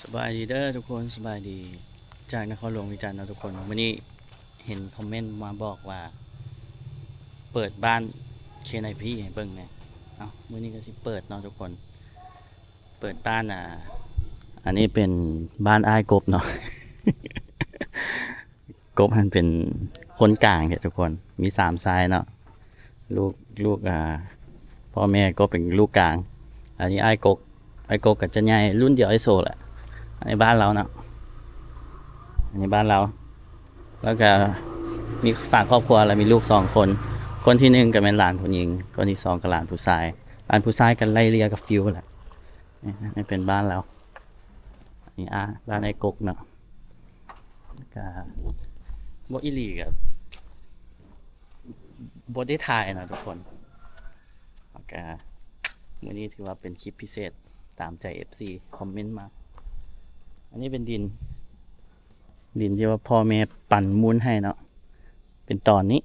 ສະບາຍດີເດີທຸກຄົນ ສະບາຍດີຈາກນະຄອນຫຼວງວຽງຈັນເນາະທຸກຄົນ. ມື້ນີ້ເຫັນຄອມເມັນມາບອກວ່າ ເປີດບ້ານເຄນໄອພີໃຫ້ເບິ່ງແດ່. ເອົ້າ ມື້ນີ້ກໍຊິເປີດເນາະທຸກຄົນ ເປີດບ້ານ ອ່າ ອັນນີ້ເປັນບ້ານອ້າຍກົບເນາະ. ກົບຫັ້ນເປັນຄົນກາງເດ້ທຸກຄົນ ມີສາມຊາຍເນາະ. ລູກ ລູກ ອ່າ ພໍ່ແມ່ກົບເປັນລູກກາງ. ອັນນີ້ອ້າຍກົບ ອ້າຍກົບກໍຈະໃຫຍ່ລຸ້ນດຽວອ້າຍໂຊແຫຼະ. ອັນນີ້ບ້ານລາວເນາະ ອັນນີ້ບ້ານລາວ. ແລ້ວກໍມີ ສ້າງຄອບຄົວແລ້ວ ມີລູກສອງຄົນ. ຄົນທີໜຶ່ງກໍແມ່ນຫຼານຜູ້ຍິງ ຄົນທີສອງກໍຫຼານຜູ້ຊາຍ. ຫຼານຜູ້ຊາຍກໍໄລ່ເລ່ຍກັບຟິວແຫຼະ. ນີ້ ນີ້ເປັນບ້ານລາວ. ນີ້ ອ່າ ບ້ານອ້າຍກົບເນາະ. ກະ ບໍ່ ອີ່ຫຼີກະ ບໍ່ໄດ້ຖ່າຍເນາະທຸກຄົນ. ແລ້ວກະ ມື້ນີ້ຖືວ່າເປັນຄລິບພິເສດ ຕາມໃຈເອັຟຊີຄອມເມັນມາ. ອັນນີ້ເປັນດິນ ດິນທີ່ວ່າພໍ່ແມ່ປັນມູນໃຫ້ເນາະ ເປັນຕອນນີ້.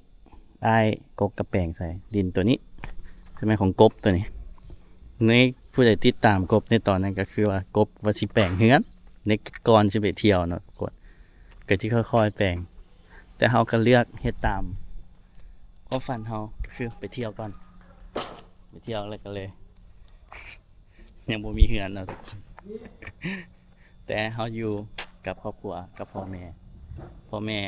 ອ້າຍກົບກະແປງໃສ່ດິນໂຕນີ້ ສະໄໝຂອງກົບໂຕນີ້. ໃນ ຜູ້ໃດຕິດຕາມກົບໃນຕອນນັ້ນ ກໍຄືວ່າກົບວ່າຊິແປງເຮືອນ ໃນກ່ອນຊິໄປທ່ຽວເນາະທຸກຄົນ ກໍຊິຄ່ອຍໆແປງ. ແຕ່ເຮົາກໍເລືອກເຮັດຕາມຄວາມຝັນເຮົາ ກໍຄືໄປທ່ຽວກ່ອນ ໄປທ່ຽວແລ້ວກໍເລີຍ ຍັງບໍ່ມີເຮືອນເນາະທຸກຄົນ. ແຕ່ເຮົາຢູ່ກັບຄອບຄົວ ກັບພໍ່ແມ່ ພໍ່ແມ່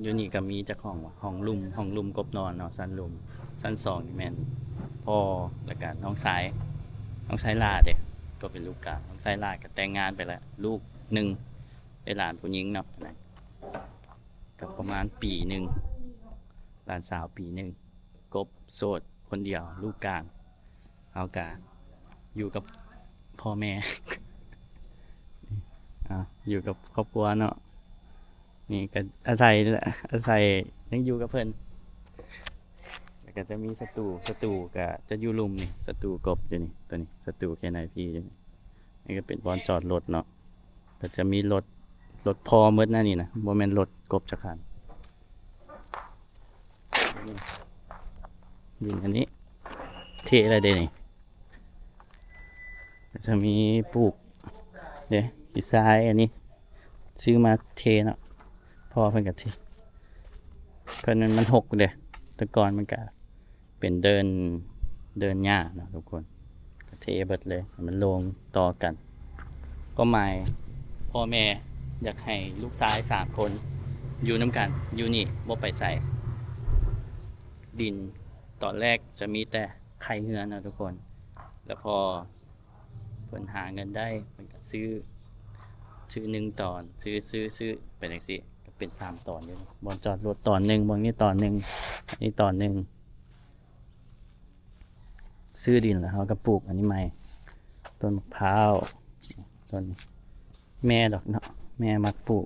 ຢູ່ນີ້ກໍມີຈັກຫ້ອງວະ ຫ້ອງລຸ່ມ ຫ້ອງລຸ່ມກົບນອນເນາະ ຊັ້ນລຸ່ມ. ຊັ້ນສອງນີ້ແມ່ນພໍ່ ແລ້ວກະນ້ອງຊາຍ ນ້ອງຊາຍຫຼ້າເດ້ ກໍເປັນລູກກາງ. ນ້ອງຊາຍຫຼ້າກໍແຕ່ງງານໄປແລ້ວ ລູກໜຶ່ງ ໄດ້ຫຼານຜູ້ຍິງເນາະ ກໍປະມານປີໜຶ່ງ ຫຼານສາວປີໜຶ່ງ. ກົບໂສດຄົນດຽວ ລູກກາງ. ເຮົາກະຢູ່ກັບພໍ່ແມ່ ອ່າ ຢູ່ກັບຄອບຄົວເນາະ. ນີ້ກະອາໄສ ອາໄສຍັງຢູ່ກັບເພິ່ນ. ແລ້ວກະຈະມີສະຕູ ສະຕູກະຈະຢູ່ລຸ່ມນີ້ ສະຕູກົບຢູ່ນີ້ ໂຕນີ້ ສະຕູເຄນໄອພີຢູ່ນີ້. ນີ້ກະເປັນບ່ອນຈອດລົດເນາະ ກະຈະມີລົດ ລົດພໍ່ໝົດນະນີ້ນະ ບໍ່ແມ່ນລົດກົບຈັກຄັນ. ດິນອັນນີ້ເທແລ້ວເດ້ນີ້ ກໍຈະມີປູກເດ້ ຂີ້ຊາຍ. ອັນນີ້ຊື້ມາເທເນາະ ພໍ່ເພິ່ນກໍເທ ເພິ່ນມັນ ມັນຫົກເດ້ ແຕ່ກ່ອນມັນກໍເປັນເດີ່ນ ເດີ່ນຫຍ້າເນາະທຸກຄົນ. ເທເບິດເລີຍໃຫ້ມັນໂລ່ງຕໍ່ກັນ. ຄວາມໝາຍ ພໍ່ແມ່ຢາກໃຫ້ລູກຊາຍສາມຄົນຢູ່ນຳກັນ ຢູ່ນີ້ບໍ່ໄປໃສ. ດິນຕອນແລກຈະມີແຕ່ໄຄເຮືອນເນາະທຸກຄົນ ແລ້ວພໍເພິ່ນຫາເງິນໄດ້ ເພິ່ນກໍຊື້ ຊື້ໜຶ່ງຕອນ ຊື້ ຊື້ ຊື້ໄປຈັ່ງຊີ້ ກໍເປັນສາມຕອນຢູ່. ບ່ອນຈອດລົດຕອນໜຶ່ງ ບ່ອນນີ້ຕອນໜຶ່ງ ອັນນີ້ຕອນໜຶ່ງ. ຊື້ດິນແລ້ວເຮົາກໍປູກອັນນີ້ໃໝ່ ຕົ້ນໝາກພ້າວ ຕົ້ນ ແມ່ດອກເນາະ ແມ່ມັກປູກ.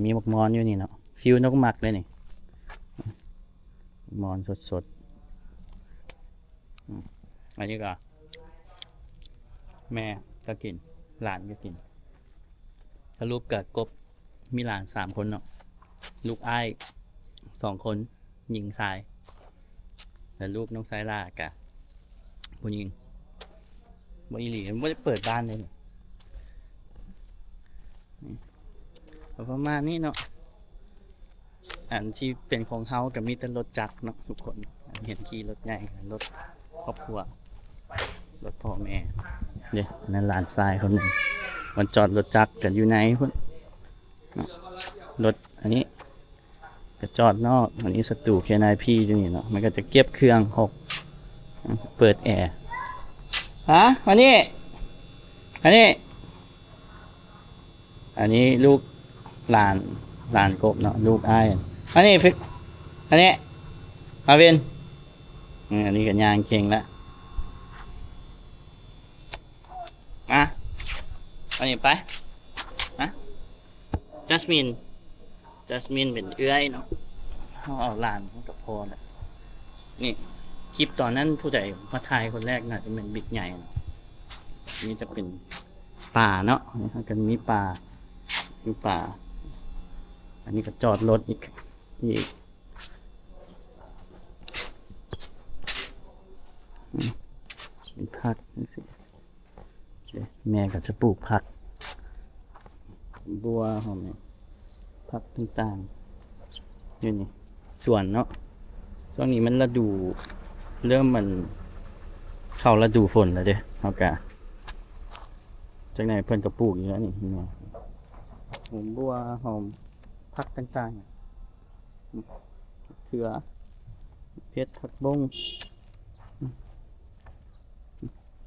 ມີໝາກມອນຢູ່ນີ້ເນາະ ຟິວນົກມັກເດ້ນີ້ ໝອນສົດໆ. ອືມ ອັນນີ້ກໍແມ່ກໍກິນ ຫຼານກໍກິນ. ສະຫຼຸບກໍກົບ ມີຫຼານສາມຄົນເນາະ ລູກອ້າຍສອງຄົນ ຍິງຊາຍ ແລ້ວລູກນ້ອງຊາຍຫຼ້າກະຜູ້ຍິງ. ບໍ່ ອີ່ຫຼີ ບໍ່ໄດ້ເປີດບ້ານເດ້ ກໍປະມານນີ້ເນາະ. ອັນທີ່ເປັນຂອງເຮົາກໍມີແຕ່ລົດຈັກເນາະທຸກຄົນ ອັນເຫັນຂີ່ລົດໃຫຍ່ ລົດຄອບຄົວ ລົດພໍ່ແມ່ເດ້. ອັນນັ້ນຫຼານຊາຍຄົນໜຶ່ງ ມັນຈອດລົດຈັກກັນຢູ່ໃນພຸ້ນເນາະ. ລົດອັນນີ້ກໍຈອດນອກ ອັນນີ້ສະຕູເຄນໄອພີຢູ່ນີ້ເນາະ ມັນກໍຈະເກັບເຄື່ອງ ເປີດແອ. ຮະ ມານີ້ ມານີ້. ອັນນີ້ລູກຫຼານ ຫຼານກົບເນາະ ລູກອ້າຍ. ມານີ້ ມານີ້ ມາວິນ. ອືມ ອັນນີ້ກໍຍ່າງເກັ່ງລະ. ມາ ອັນນີ້ໄປ ມາ. ຈັສມິນ ຈັສມິນເປັນເອື້ອຍເນາະ ເຮົາເອົາຫຼານມາກັບພໍ່ແຫຼະ. ນີ້ ຄລິບຕອນນັ້ນຜູ້ໃດມາຖ່າຍຄົນແລກ ໜ້າຈະແມ່ນບິກໃຫຍ່ເນາະ. ນີ້ຈະເປັນປ່າເນາະ ເຮົາກໍມີປ່າ ມີປ່າ. ອັນນີ້ກໍຈອດລົດອີກ ອີກ ອືມ ເປັນຜັກຈັ່ງຊີ້. ເດ້ ແມ່ກໍຈະປູກຜັກ ບົວ ຫອມ ຜັກຕ່າງໆ ຢູ່ນີ້ ສວນເນາະ. ຊ່ວງນີ້ມັນລະດູ ເລີ່ມ ອັນ ເຂົ້າລະດູຝົນແລ້ວເດ້ ເຮົາກະ ຈັກໜ່ອຍເພິ່ນກໍປູກຢູ່ແລ້ວນີ້ ຫອມບົວ ຫອມ ຜັກຕ່າງໆ ເຂືອ ເຜັດ ຜັກບົ້ງ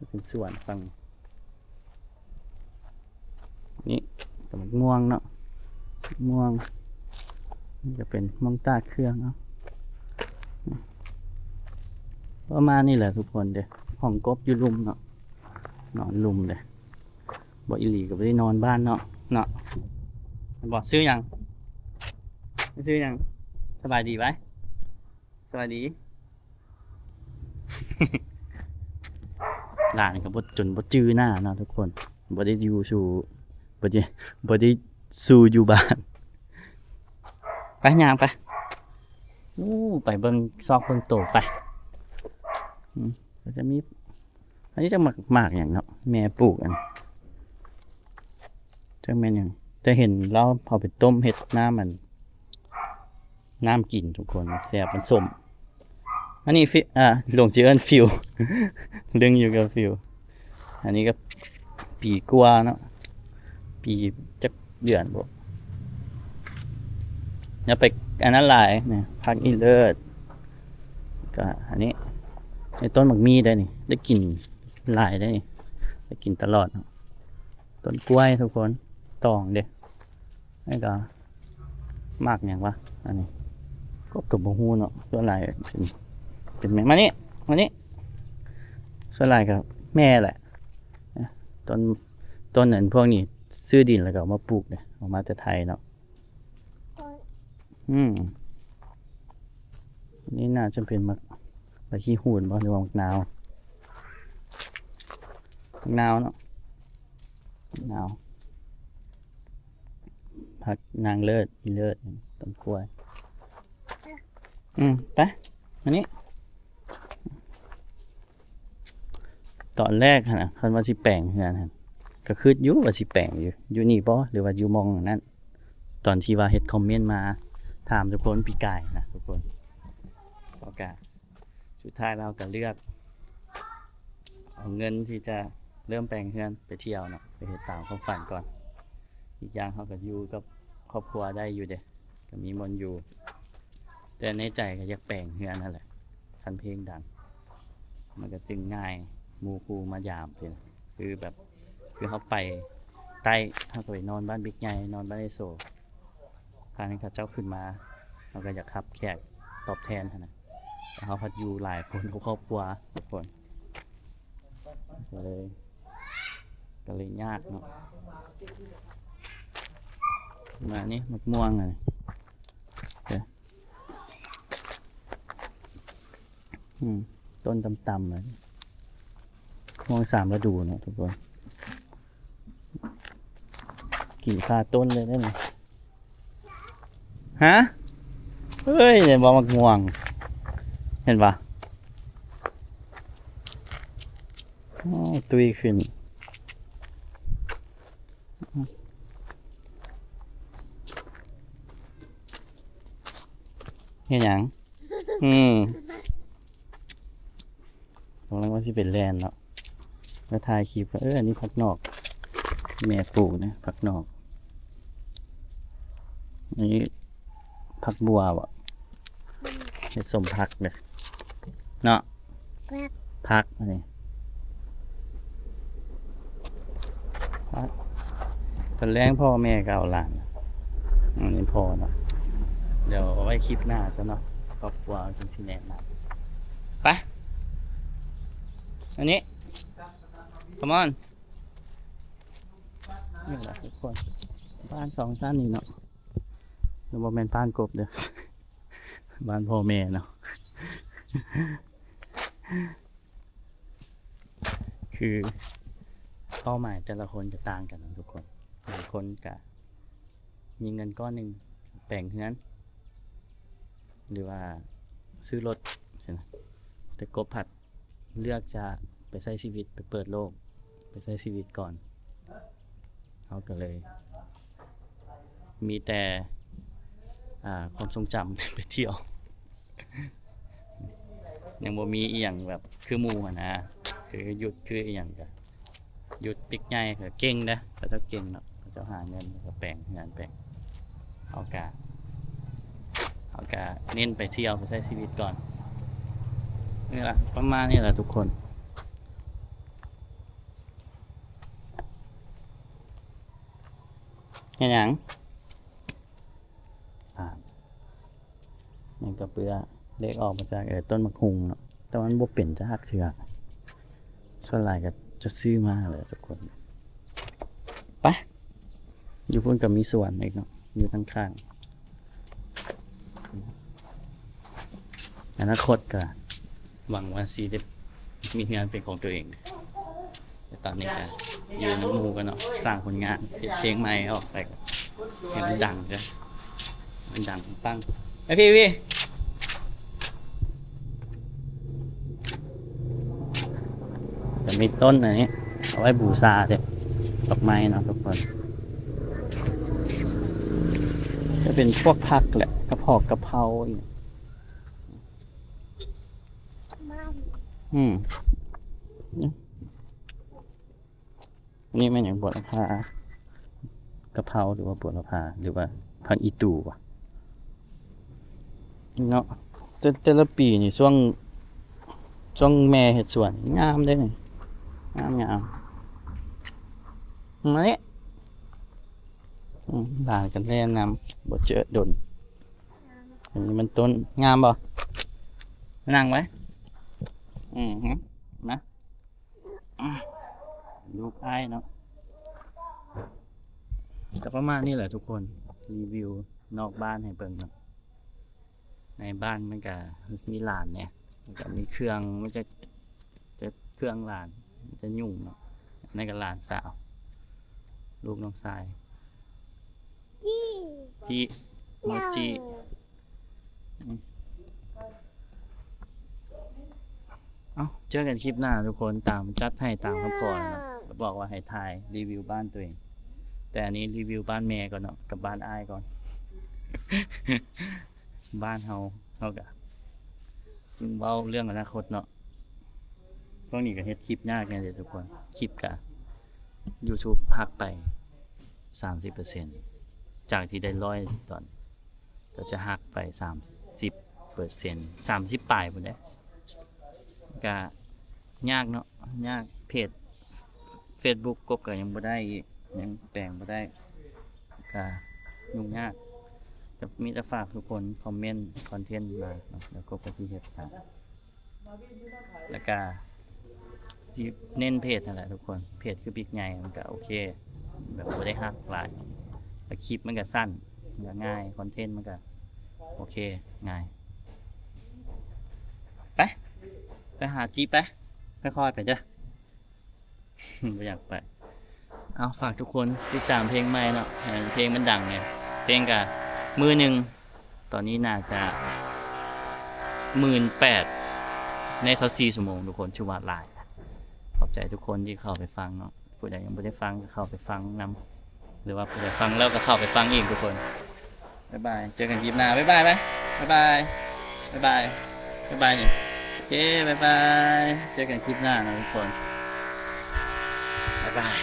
ເປັນສວນຝັ່ງນີ້ ກໍໝາກມ່ວງເນາະ ໝາກມ່ວງ ນີ້ກໍເປັນມ່ວງຕາກເຄື່ອງເນາະ ປະມານນີ້ແຫຼະທຸກຄົນເດ້. ຫ້ອງກົບຢູ່ລຸ່ມເນາະ ນອນລຸ່ມເດ້. ບໍ່ອີ່ຫຼີກໍບໍ່ໄດ້ນອນບ້ານເນາະ ເນາະ ແມ່ນບໍ່? ຊື່ຫຍັງ? ຊື່ຫຍັງ? ສະບາຍດີໄວ? ສະບາຍດີ. ຫຼານກໍບໍ່ ຈົນບໍ່ຈື່ໜ້າເນາະທຸກຄົນ. ບໍ່ໄດ້ຢູ່ສູ່ ບໍ່ໄດ້ ບໍ່ໄດ້ສູ່ຢູ່ບ້ານ. ໄປ ຍ່າງໄປ. ໂອ້ ໄປເບິ່ງຊອກເບິ່ງໂຕໄປ. ອືມ ກໍຈະມີ ອັນນີ້ຈັກໝາກ ໝາກຫຍັງເນາະ ແມ່ປູກ ອັນ ຈັກແມ່ນຫຍັງ ແຕ່ເຫັນລາວເອົາໄປຕົ້ມເຮັດນ້ຳ ອັນ ນ້ຳກິນທຸກຄົນ ແຊບ ມັນສົ້ມ. ອັນນີ້ ຟິ ອ່າ ຫຼວງຊິເອີ້ນຟິວ ລຶ້ງຢູ່ກັບຟິວ. ອັນນີ້ກໍປີກວ່າເນາະ ປີຈັກເດືອນບໍ່ ຢ່າໄປອັນນັ້ນຫຼາຍນະ ຜັກອີເລີດ. ກໍອັນນີ້ ໃນຕົ້ນໝາກມີໄດ້ນີ້ ໄດ້ກິນຫຼາຍໄດ້ນີ້ ໄດ້ກິນຕະຫຼອດເນາະ. ຕົ້ນກ້ວຍທຸກຄົນ ຕອງເດ້ ແລ້ວກໍໝາກຫຍັງວະ ອັນນີ້ ກໍ ກໍບໍ່ຮູ້ເນາະ. ສ່ວນຫຼາຍເປັນ ເປັນແມ່ ມານີ້ ມານີ້ ສ່ວນຫຼາຍກໍແມ່ແຫຼະ. ຕົ້ນ ຕົ້ນອັນພວກນີ້ຊື້ດິນແລ້ວກໍເອົາມາປູກເດ້ ເອົາມາແຕ່ໄທເນາະ. ອືມ ນີ້ໜ້າຈະເປັນໝາກ ໝາກຂີ້ຫູນບໍ່ ຫຼືວ່າໝາກນາວ? ໝາກນາວເນາະ ໝາກນາວ ຜັກນາງເລີດ ອີເລີດ ຕົ້ນກ້ວຍ. ອືມ ໄປ ມານີ້. ຕອນແລກຫັ້ນນະ ຄັນວ່າຊິແປງເຮືອນຫັ້ນ ກໍຄິດຢູ່ວ່າຊິແປງຢູ່ ຢູ່ນີ້ບໍ່ ຫຼືວ່າຢູ່ໝ່ອງນັ້ນ ຕອນທີ່ວ່າເຮັດຄອມເມັນມາຖາມທຸກຄົນປີກາຍນະທຸກຄົນ. ເຮົາກະສຸດທ້າຍແລ້ວເຮົາກະເລືອກເອົາເງິນທີ່ຈະເລີ່ມແປງເຮືອນໄປທ່ຽວເນາະ ໄປເຮັດຕາມຄວາມຝັນກ່ອນ. ອີກຢ່າງເຮົາກະຢູ່ກັບຄອບຄົວໄດ້ຢູ່ເດ້ ກໍມີບ່ອນຢູ່ ແຕ່ໃນໃຈກໍຢາກແປງເຮືອນຫັ້ນແຫຼະ. ຄັນເພງດັງ ມັນກໍຈຶ່ງງ່າຍ ໝູ່ຄູ່ມາຢາມຊີ້ນະ ຄືແບບ ຄືເຮົາໄປໃຕ້ ເຮົາກໍໄປນອນບ້ານບິກໃຫຍ່ ນອນບ້ານອ້າຍໂສ. ຄັນເຂົາເຈົ້າຂຶ້ນມາ ເຮົາກໍຢາກຮັບແຂກຕອບແທນຫັ້ນນະ ແຕ່ເຮົາພັດຢູ່ຫຼາຍຄົນ ຄອບຄົວທຸກຄົນ ກໍເລີຍ ກໍເລີຍຍາກເນາະ. ມານີ້ ໝາກມ່ວງອັນນີ້ ອືມ ຕົ້ນຕ່ຳໆ ເລີຍ ມ່ວງສາມລະດູເນາະທຸກຄົນ. ກິນຄາຕົ້ນເລີຍໄດ້ນີ້. ຮະ? ເອີຍ ເຫັນບໍ່ ໝາກມ່ວງ ເຫັນບໍ່? ໂອ້ຍ ຕຸ້ຍຂຶ້ນ. ເຮັດຫຍັງ? ອືມ ກຳລັງວ່າຊິໄປແລ່ນເນາະ ແລ້ວຖ່າຍຄລິບວ່າ ເອີ ອັນນີ້ຜັກນອກ ແມ່ປູກນະ ຜັກນອກ. ອັນນີ້ຜັກບົວບໍ? ເຮັດສົ້ມຜັກເດ້ເນາະ. ຜັກ ອັນນີ້ ຕອນແລງພໍ່ແມ່ກໍເອົາຫຼານ ອັນນີ້ພໍ່ເນາະ. ດຽວເອົາໄວ້ຄລິບໜ້າຊະເນາະ ຄອບຄົວຈຶ່ງຊິແນະນຳ. ໄປ ອັນນີ້ Come on. ນີ້ແຫຼະທຸກຄົນ ບ້ານສອງຊັ້ນນີ້ເນາະ ແຕ່ບໍ່ແມ່ນບ້ານກົບເດີ້ ບ້ານພໍ່ແມ່ເນາະ. ຄືເປົ້າໝາຍແຕ່ລະຄົນກໍຕ່າງກັນເນາະທຸກຄົນ. ບາງຄົນກໍມີເງິນກ້ອນໜຶ່ງແປງເຮືອນ ຫຼືວ່າຊື້ລົດຊີ້ນະ ແຕ່ກົບພັດເລືອກຈະໄປໃຊ້ຊີວິດ ໄປເປີດໂລກ ໄປໃຊ້ຊີວິດກ່ອນ. ເຮົາກໍເລີຍມີແຕ່ ອ່າ ຄວາມຊົງຈຳໄປທ່ຽວ. ຍັງບໍ່ມີອີ່ຫຍັງແບບຄືໝູ່ຫັ້ນນະ ຄືຢຸດ ຄືອີ່ຫຍັງກະຢຸດ. ເດັກໃຫຍ່ເຂົາເກັ່ງເດ້ ເຂົາເຈົ້າເກັ່ງເນາະ ເຂົາເຈົ້າຫາເງິນ ເຂົາເຈົ້າແປງເຮືອນແປງ. ເຮົາກະ ເຮົາກະເນັ້ນໄປທ່ຽວ ໄປໃຊ້ຊີວິດກ່ອນ. ນີ້ລະ ປະມານນີ້ລະທຸກຄົນ. ເຮັດຫຍັງ? ອ່າ ແມ່ນກະເປືອ ເລກອອກມາຈາກ ເອີ ຕົ້ນໝາກຫຸ່ງເນາະ ແຕ່ວ່າມັນບໍ່ເປັນຈັກເທື່ອ. ສ່ວນຫຼາຍກະຈະຊື້ມາແຫຼະທຸກຄົນ. ໄປ ຢູ່ພຸ້ນກະມີສວນອີກເນາະ ຢູ່ທາງຂ້າງ. ອະນາຄົດກະຫວັງວ່າຊິໄດ້ມີເຮືອນເປັນຂອງຕົວເອງ. ແຕ່ຕອນນີ້ກະຢູ່ນຳໝູ່ກ່ອນເນາະ ສ້າງຜົນງານ ເຮັດເພງໃໝ່ອອກໄປ ໃຫ້ມັນດັງເດີ ໃຫ້ມັນດັງປັງ. ໄປພີ່ ພີ່ ຈະມີຕົ້ນອັນນີ້ເອົາໄວ້ບູຊາເດ້ ດອກໄມ້ເນາະທຸກຄົນ. ຈະເປັນພວກຜັກແຫຼະ ກະເພາະ ກະເພົາອີ່ຫຍັງ. ອືມ ອັນນີ້ແມ່ນຫຍັງ? ບົວລະພາ ກະເພົາ ຫຼືວ່າບົວລະພາ ຫຼືວ່າຜັກອີ່ຕູ່ຫວະເນາະ. ແຕ່ ແຕ່ລະປີນີ້ ຊ່ວງ ຊ່ວງແມ່ເຮັດສວນງາມເດ້ນີ້ ງາມໆ. ມານີ້ ອືມ ຫຼານກະແລ່ນນຳ ບໍ່ເຈີດົນ. ອັນນີ້ມັນຕົ້ນງາມບໍ່? ນັ່ງໄວ້ ອືມ ມາ ລູກອ້າຍເນາະ. ກະປະມານນີ້ແຫຼະທຸກຄົນ ຣີວິວນອກບ້ານໃຫ້ເບິ່ງເນາະ. ໃນບ້ານມັນກະມີຫຼານແດ່ ມັນກະມີເຄື່ອງ ມັນຈະ ຈະເຄື່ອງຫຼານ ມັນຈະຫຍຸ້ງເນາະ. ອັນນັ້ນກະຫຼານສາວ ລູກນ້ອງຊາຍ ຈີ ຈີ ໂມຈິ. ອືມ ເອົ້າ ເຈີກັນຄລິບໜ້າທຸກຄົນ. ຕາມ ຈັດໃຫ້ຕາມຄຳຂໍເນາະ ບອກວ່າໃຫ້ຖ່າຍຣີວິວບ້ານຕົວເອງ ແຕ່ອັນນີ້ຣີວິວບ້ານແມ່ກ່ອນເນາະ ກັບບ້ານອ້າຍກ່ອນ. ບ້ານເຮົາ ເຮົາກະເວົ້າເລື່ອງອະນາຄົດເນາະ. ຊ່ວງນີ້ກະເຮັດຄລິບຍາກແດ່ເດທຸກຄົນ ຄລິບກະ ຢູທູບຫັກໄປສາມສິບເປີເຊັນ ຈາກທີ່ໄດ້ຮ້ອຍຕອນ ກະຈະຫັກໄປສາມສິບເປີເຊັນ ສາມສິບປາຍພຸ້ນເດ້. ກະຍາກເນາະ ຍາກ ເພຈເຟສບຸກກົບກະຍັງບໍ່ໄດ້ອີກ ຍັງແປງບໍ່ໄດ້ ກະຫຍຸ້ງຍາກ. ກະມີແຕ່ຝາກທຸກຄົນຄອມເມັນຄອນເທັນມາເນາະ ແລ້ວກົບກະຊິເຮັດໃຫ້. ແລ້ວກະຊິເນັ້ນເພຈຫັ້ນແຫຼະທຸກຄົນ ເພຈຄືບິກໃຫຍ່ ມັນກະໂອເຄ ແບບບໍ່ໄດ້ຮັກຫຼາຍ ແລ້ວຄລິບມັນກະສັ້ນ ມັນກະງ່າຍ ຄອນເທັນມັນກະໂອເຄ ງ່າຍ. ໄປ ໄປຫາຈີໄປ ຄ່ອຍໆໄປເດີ. ບໍ່ຢາກໄປ. ເອົາ ຝາກທຸກຄົນຕິດຕາມເພງໃໝ່ເນາະ ໃຫ້ເພງມັນດັງແດ່. ເພງກະມື້ໜຶ່ງ ຕອນນີ້ໜ້າຈະໝື່ນແປດ ໃນຊາວສີ່ຊົ່ວໂມງທຸກຄົນ ຖືວ່າຫຼາຍ. ຂອບໃຈທຸກຄົນທີ່ເຂົ້າໄປຟັງເນາະ ຜູ້ໃດຍັງບໍ່ໄດ້ຟັງກະເຂົ້າໄປຟັງນຳ ຫຼືວ່າຜູ້ໃດຟັງແລ້ວກະເຂົ້າໄປຟັງອີກທຸກຄົນ. ບາຍບາຍ ເຈີກັນຄລິບໜ້າ ບາຍບາຍໄປ ບາຍບາຍ ບາຍບາຍ ບາຍບາຍນີ້ ໂອເຄ ບາຍບາຍ ເຈີກັນຄລິບໜ້າເນາະທຸກຄົນ ບາຍບາຍ.